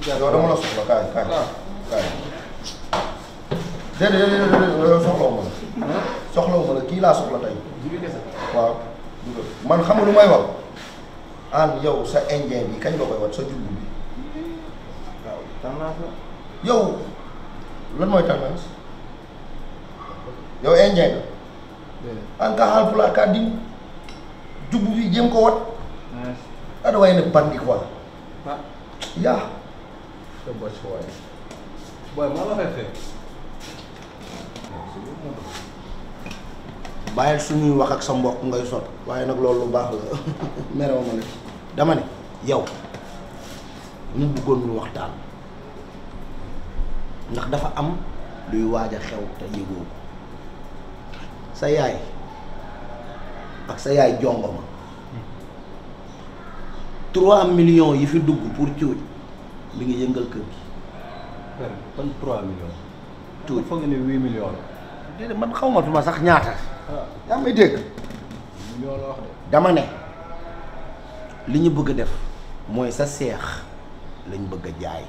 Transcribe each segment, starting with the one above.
yow dama la soxla kaay kaay déedéet soxlawu ma la kii laa soxla tey waaw man xam nga lu may wax an yow sa indien bi kañ nga koy wat sa jubbu bi waaw tendance la yow lan mooy tendance yow indien nga an ka xaal pulaar ka dim jubbu bi jéem ko wat ada waaye ne bandi quoi yaa boy maa la fay bàyyil suñuy wax ak sa mbokk ngay sot waaye nag loolu lu baax la merew ma la dama ne yow mu bëggoon ñu waxtaan ndax dafa am luy waaj a xew te yëgoo ko sa yaay ak sa yaay jongo ma 3 millions yi fi dugg pour cuuj mi ngi yëngal kër gi. ban 3 millions. cuuj foog nga ne 8 millions la. déedéet man xaw ma tuma sax ñaata. yaa may dégg. millions la wax de. dama ne li ñu bëgg a def mooy sa seex lañ bëgg a jaay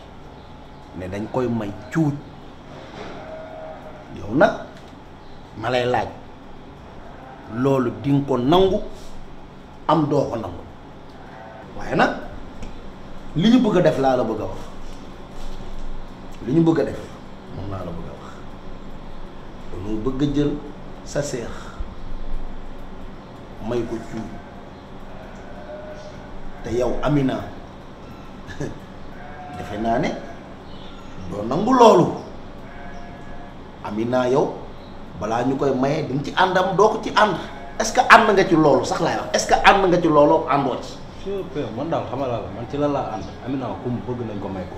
ne dañ koy may cuuj yow nag ma lay laaj loolu di nga ko nangu am doo ko nangu waaye nag li ñu bëgg a def laa la bëgg a wax li ñu bëgg a def moom laa la bëgg a wax dañoo bëgg a jël sa seex may ko cuuj te yow Amina defe naa ne doo nangu loolu Amina yow balaa ñu koy maye di nga ci àndam doo ko ci ànd est-ce que ànd nga ci loolu sax laay wax est-ce que ànd nga ci loolu àndoo ci. super man daal xamal la man ci la laa ànd Amina ku mu bëgg nañ ko may ko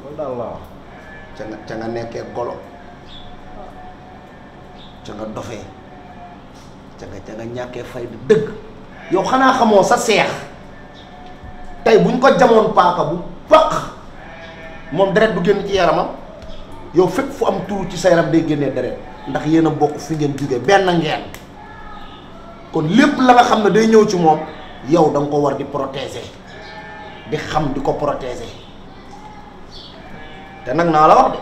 loolu daal laa wax. ca nga nekkee golo ca nga dofee ca nga ñàkkee fayda dëgg yow xanaa xamoo sa seex tey buñ ko jamoon paaka bu paq moom deret du génn ci yaramam yow fépp fu am turu ci sa yaram day génnee deret ndax yéen a bokk fi ngeen jóge benn ngeen kon lépp la nga xam ne day ñëw ci moom yow da nga ko war di protéger di xam di ko protéger te nag naa la wax de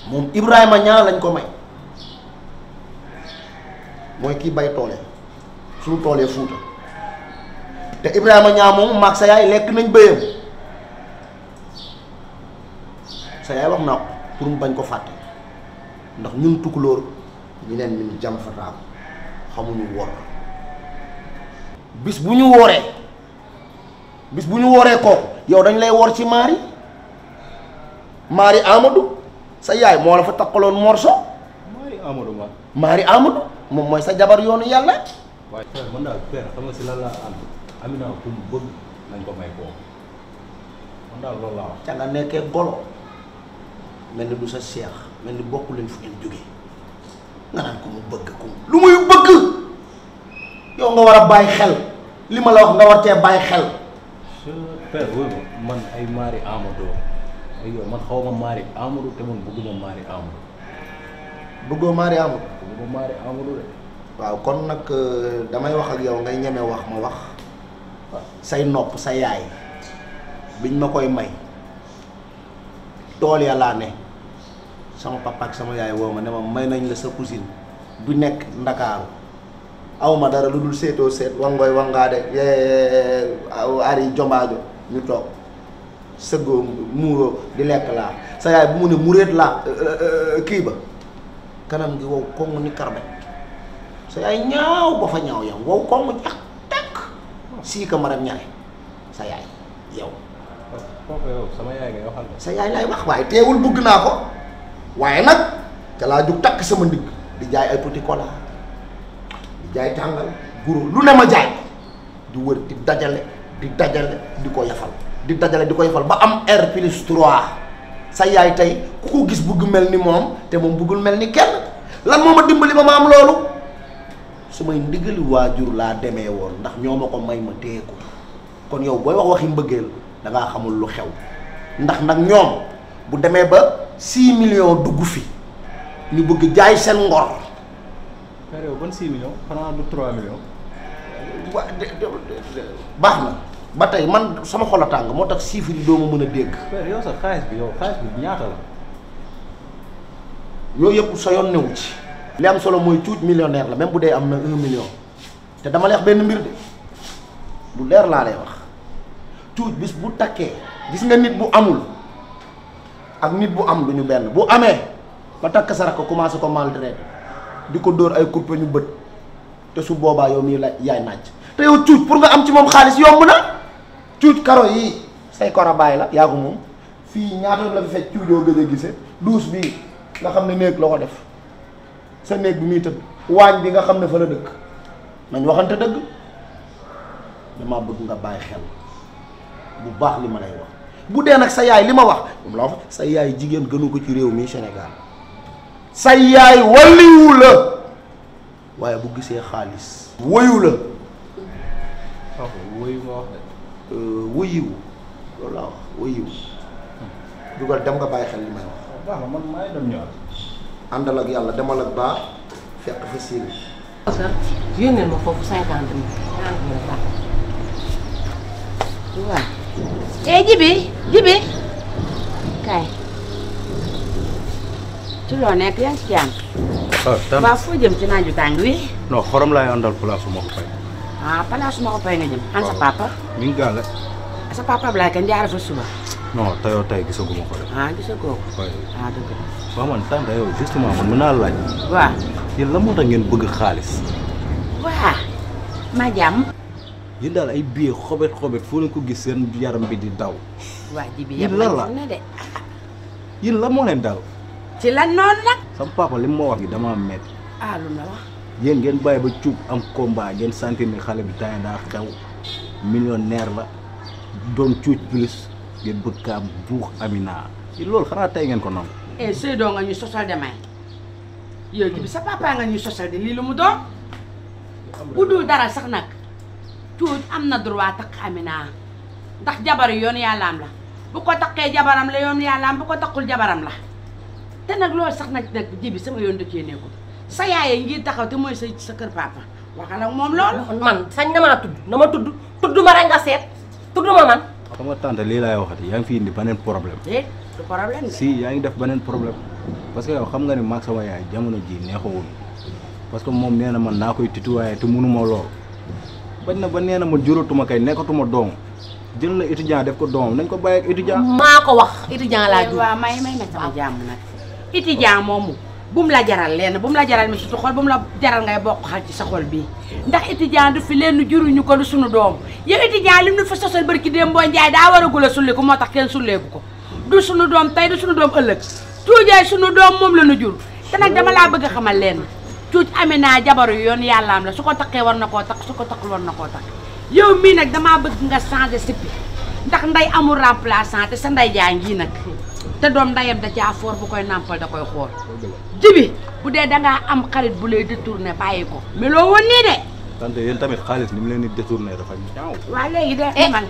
moom Ibrahima ñaa lañ ko may mooy kii bay toole suñu toolee Fuuta te Ibrahima ñaa moom maag sa yaay lekk nañ bëyam sa yaay wax naa ko pour mu bañ ko fàtte ndax ñun tukulóor ñu neen min jam fataam xamuñu wor bis bu ñu woree kooku yow dañ lay wor ci maari Amadou sa yaay moo la fa takkaloon morso maari Amadou moom mooy sa jabar yoonu yàlla. waaye man daal père xam nga si lan laa ànd Amina ku mu bëgg nañ ko may koo man daal loolu laa wax. ca nga nekkee golo mel ni du sa seex mel ni bokku leen fu ngeen jógee nga naan ko mu bëgg ko lu muy bëgg yow nga war a bàyyi xel li ma la wax nga war cee bàyyi xel. père wóor ma man ay maari Amadou ay yow man xaw ma maari Amadou te man bëgguma maari Amadou. bëggoo maari Amadou. bëgguma maari Amadou de. waaw kon nag damay wax ak yow ngay ñeme wax ma wax say nopp sa yaay biñ ma koy may tool ya laa ne sama papa ak sama yaay woo ma ne ma may nañ la sa cousine du nekk Ndakaaru aw ma dara lu dul seetoo seet wangooy wangaade ari jombaajo ñu toog sëggoo muuroo di lekk laa sa yaay bu mu ne muréet laa kii ba kanam gi wow koŋŋ ni karbet sa yaay ñaaw ba fa ñaaw yow wow koŋŋ jax takk sii ka maram ñaare sa yaay yow kooku yow sama yaay ngay waxal sa yaay laay wax waaye teewul bëgg naa ko waaye nag ca laa jug takk sama ndigg di jaay ay petit cola di jaay tàngal guro lu ne ma jaay di wër di dajale di ko yafal di dajale di ko yafal ba am R+3 sa yaay tey ku ko gis bëgg mel ni moom te moom bëggul mel ni kenn lan moo ma dimbali ba ma am loolu su may ndigali waajur laa demee woon ndax ñoo ma ko may ma téye ko kon yow booy wax waxi mbëggeel da ngaa xamul lu xew ndax nag ñoom bu demee ba 6 millions dugg fi ñu bëgg jaay seen ngor. père yow ban 6 millions xanaa du 3 millions. baax na ba tey man sama xol a tàng moo tax chiffres yi doo ma mën a dégg. père yow sax xaalis bi ñaata la. yooyu yëpp sa yoon newu ci. li am solo mooy cuuj millionnaire la même bu dee am na 1 million te dama lay wax benn mbir de lu leer laa lay wax cuuj bis bu takkee gis nga nit bu amul ak nit bu am du ñu benn bu amee ba takk sa rakk commencé ko maltraiter di ko dóor ay kurpe ñu bët te su boobaa yow mii la yaay naaj te yow cuuj pour nga am ci moom xaalis yomb na cuuj karo yi say koro bàyyi la yaa ko moom fii ñaata la fi fekk cuujoo gëj a gise douche bii nga xam ne néeg la ko def sa néeg bi muy tëdd waañ bi nga xam ne fa la dëkk nañ waxante dëgg dama bëgg nga bàyyi xel bu baax li ma lay wax bu dee nag sa yaay li ma wax moom la wax sa yaay jigéen gënu ko ci réew mi Sénégal sa yaay waliwu la waaye bu gisee xaalis woyu la waaw woyu nga wax de. woyiwu loolu laa wax woyiwu dugal dem nga bàyyi xel li may wax. baax na man maa ngi dem ñëwaat. àndal ak yàlla demal ak baax fekk fa Syrie. yónneel ma foofu 50 000 baax waaw. Jibi kaay ci loo nekk yaa ngi ci jàmm. tam waaw foo jëm ci naaju tàng wi. non xorom laay àndal place su ma ko fay. place ma ko fay nga jëm. an sa papa. mi ngi gàlle. sa papa Ablaye kañ jaara fa suba. non teyoo tey gisaguma ko de. gisagoo ko. waaye dëgg la. waaw man tante yow justement man mën naa laaj. waaw. yéen la moo tax ngeen bëgg xaalis. waaw. ma jàmm. yéen daal ay billet xobet foo leen ko gis seen yaram bi di daw. waa Jibi yéen yëpp lan la ne de. yéen la moo leen dal. ci lan noonu nag. sama papa li ma wax gi dama metti. lu la wax. yéen ngeen bàyyi ba cuub am combat ngeen sentir ni xale bi temps daa xew millionnaire la doon cuuj plus ngeen bëgg kaa buux Amina loolu xanaa tey ngeen ko nangu. Seydou nga ñuy sosal de may yow Jibi sa papa nga ñuy sosal de lii lu mu doon bu dul dara sax nag cuuj am na droit takk Amina ndax jabar yoon yàllaam la bu ko takkee jabaram la yoon yàllaam bu ko takkul jabaram la te nag loolu sax nag Jibi sama yoon da cee nekkul sa yaay ngi taxaw te mooy sa kër papa waxal ak moom loolu. man sañ na maa tudd na ma tudd ma rek nga seet tudd ma man. xam nga tante lii laay waxati yaa ngi fi indi beneen problème. du problème de. si yaa ngi def beneen problème parce que yow xam nga ni maag sama yaay jamono ji neexawul parce que moom nee na man naa koy tituwaaye te mënuma lool bañ na ba nee na ma juratuma kay nekkatuma doom jël na étudiant def ko doomam nañ ko bàyyi ak étudiant. maa ko wax étudiant laa jur. waaw may ma sama jàmm nag étudiant moomu bu mu la jaral lenn bu mu la jaral mi sutu xol bu mu la jaral ngay bokk xal ci sa xol bii ndax étudiant du fi lenn juruñu ko du sunu doom yow étudiant li mu fa sosal barki démb boo njaay daa war a gula sulli ko moo tax kenn sulleeku ko du sunu doom tey du sunu doom ëllëg cuujaay sunu doom moom la nu jur te nag dama laa bëgg a xamal lenn cuuj Amina jabaru yoon yàllaam la su ko takkee war na koo takk su ko takkul war na koo takk yow mii nag damaa bëgg nga changer sippi ndax nday amul remplaçant te sa nday jaa ngi nag te doom ndayam da caa foor bu koy nàmpal da koy xool Jibi bu dee dangaa am xarit bu lay détourné bàyyi ko mais loo woon nii de. tante yéen tamit xaalis ni mu leen di détourné dafa ñaaw. waaw léegi de man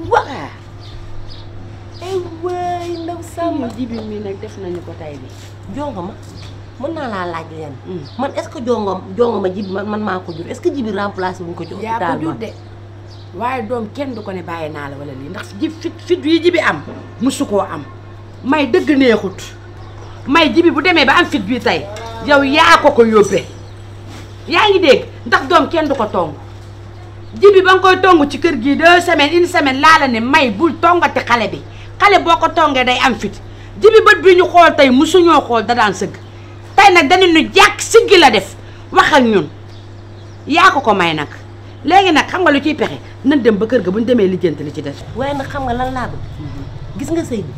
wa waay ndaw sama Jibi mii nag def nañu ko tey bi jongo ma mën naa laa laaj leen man est-ce que jongo ma Jibi man maa ko jur est-ce que Jibi remplacé wuñ ko ci hôpital yaa ko jur de waaye doom kenn du ko ne bàyyi naa la wala lii ndax fit yi Jibi am musu koo am may dëgg neexut may Jibi bu demee ba am fit bii tey yow yaa ko yóbbee yaa ngi dégg ndax doom kenn du ko tong Jibi ba nga koy tong ci kër gii 2 semaines 1 semaine laa la ne may bul tongati xale bi xale boo ko tongee day am fit Jibi bët bi ñu xool tey musuñoo xool da daan sëgg tey nag dañu ñu jàkk siggi la def wax ak ñun yaa ko may nag léegi nag xam nga lu ciy pexe nan dem ba kër ga bu ñu demee lijjanti li ci def. waaye nag xam nga lan laa bëgg gis nga Seydou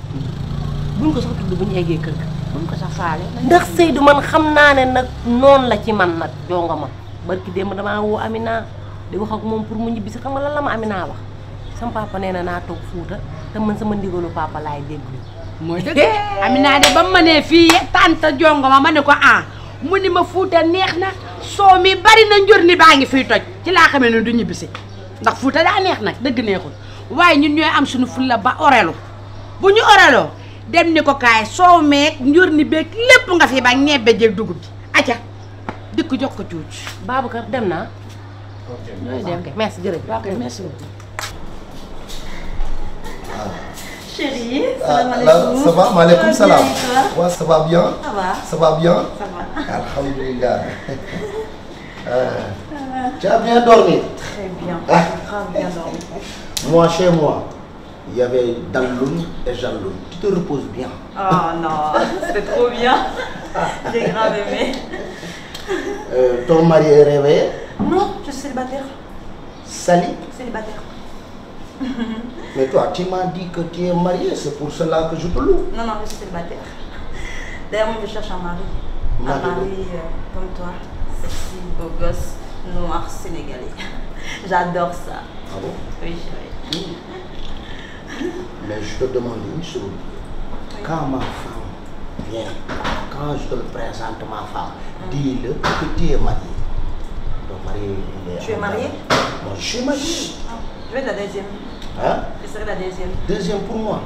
buñ ko sax tudd bu ñu eggee kër ga buñ ko sax faale. ndax Seydou man xam naa ne nag noonu la ci man nag jonga ma barki démb damaa woo Amina di wax ak moom pour mu ñibbi si xam nga lan la ma Amina wax sama papa nee na naa toog Fuuta te man sama ndigalu papa laay déglu. mooy dëgg Amina de ba mu ma nee fii tante jonga ma ne ko mu ni ma Fuuta neex na soo mi bari na njur ni baa ngi fiy toj ci laa xamee ne du ñibbisi ndax Fuuta daa neex nag dëgg neexul waaye ñun ñooy am suñu fulla ba orelu bu ñu oreloo dem ni ko kaay soow meeg njur ni beeg lépp nga fi ba ñebbe jeeg dugub bi acca dikk jox ko cuuc Babacar dem naa Ok, merci jërëjëf. Ok, merci beaucoup. Chérie, Là, ça va, maaleykum salam. Ouais, ça va bien. Ça va. Ça va bien. Ça va. Alhamdulillah. Tu as bien dormi? Très bien. Grave bien dormi. Moi, chez moi, il y avait Dalloun et Jalloun. Tu te reposes bien. Oh non, c'était trop bien. J'ai grave aimé. Ton mari est réveillé? Non, je suis célibataire. Sali? Célibataire. Mais toi, tu m'as dit que tu es marié, c'est pour cela que je te loue. Non, je suis célibataire. D'ailleurs, moi, je cherche un mari. Mari, Un mari comme toi, sexy, beau gosse, noir, sénégalais. J'adore ça. Ah bon? Oui, chérie. Mais je te demande une chose. Quand ma femme vient, quand je te présente ma femme, dis-le que tu es marié. Ton mari, il est... Tu es marié? Moi, je suis marié. Je vais être la deuxième. Hein? Je serai la deuxième. Deuxième pour moi.